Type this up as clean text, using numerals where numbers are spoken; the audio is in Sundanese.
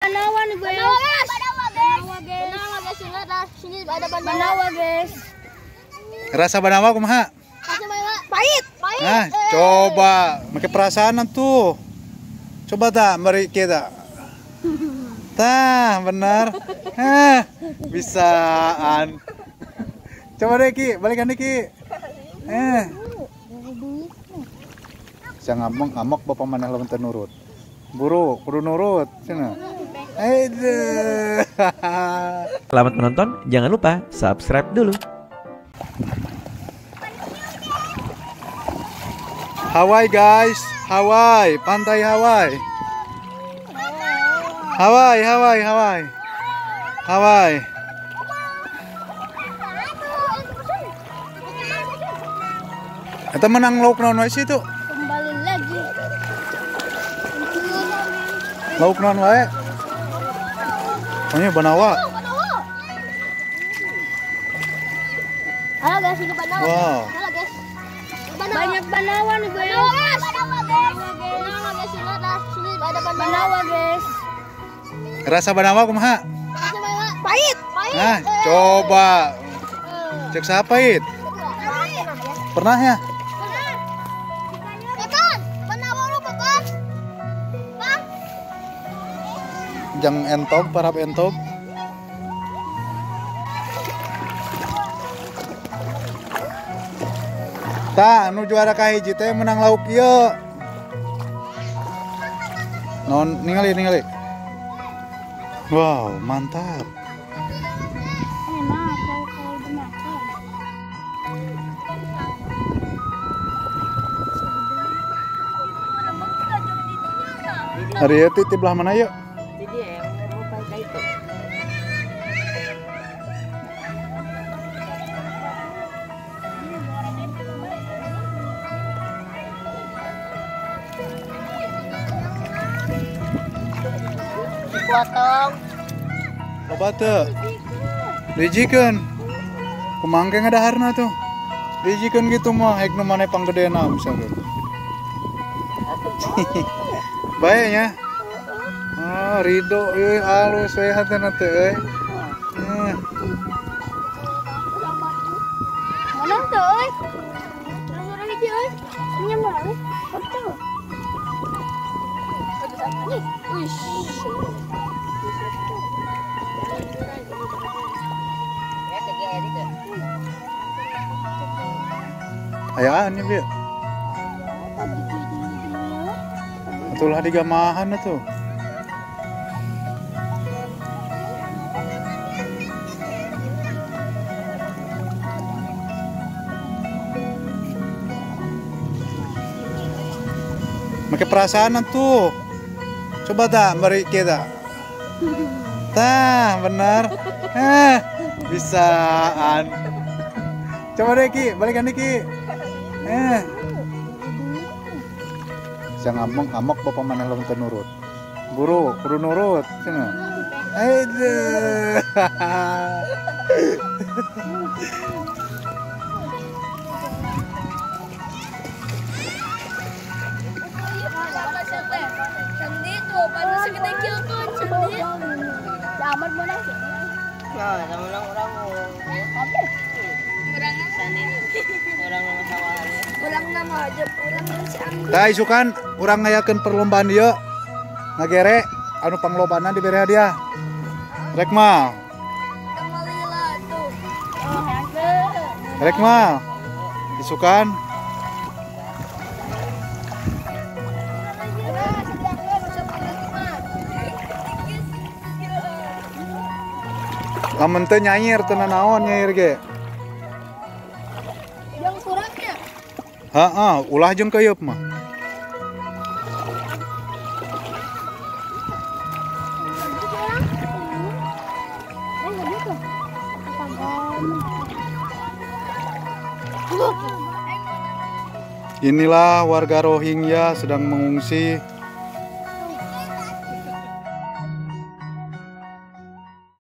banawa nih guys. Banawa guys. Banawa guys. Sini ada banawa guys. Rasa banawa kumaha? Pahit. Pahit. Nah, coba pakai perasaan tuh. Coba tak mari kita. Tah, benar. Hah, bisaan. Coba deh Ki, balikan deh Ki. Eh. Saya ngamuk ngamuk bapak mana lawan nurut. Buru, kudu nurut, cina. Selamat menonton, jangan lupa subscribe dulu. Hawaii guys, Hawaii, pantai Hawaii. Hawaii, Hawaii, Hawaii. Hawaii. Eta menang lauk naon wae situ? Kembali lagi. Lauk naon wae? Pokoknya banawa. Halo guys, ini banawa. Wow. Halo guys. Banyak banawa nih guys. Banawa guys. Banawa guys. Sini ada banawa guys. Rasa banawa kumaha? Pahit. Pahit. Nah, coba. Cek siapa pahit? Pernah ya? Pernah. Bukan, banawa lu bukan. Bang. Jang entog, parap entog. Tah, nu juara kahiji teh menang lauk ieu. Non ningali ningali. Wow, mantap. Enak kalau dimakan. Hari itu di belah mana yuk? Potong. Loba teu. Dijikeun. Kumaha engke ngadaharna tuh. Dijikeun gitu mah hek nu maneh panggedena misalkan. Bae nya. Ah, ridho euy alus we hatena teh euy. Mana tuh euy? Urang hiji euy. Nya mah euy. Betul. Wih. Ayaan ya, Bi. Itulah di gamahan tuh. Pakai perasaan tuh. Coba tak mari kita. Tah, benar. Bisaan. Coba deh Ki, balikan deh Ki. Eh. Saya ngamuk ngamuk bapak mana lawan nurut. Buru, kudu nurut, cina. Tah isukan urang ngayakeun perlombaan ieu. Ngagere anu panglobana dibere hadiah. Rek mah. Rek mah. Isukan. Lamun teu nyair teu nanaon nyair ge. Yang kurangnya. Heeh, ulah jeung keuyeub mah. Inilah warga Rohingya sedang mengungsi.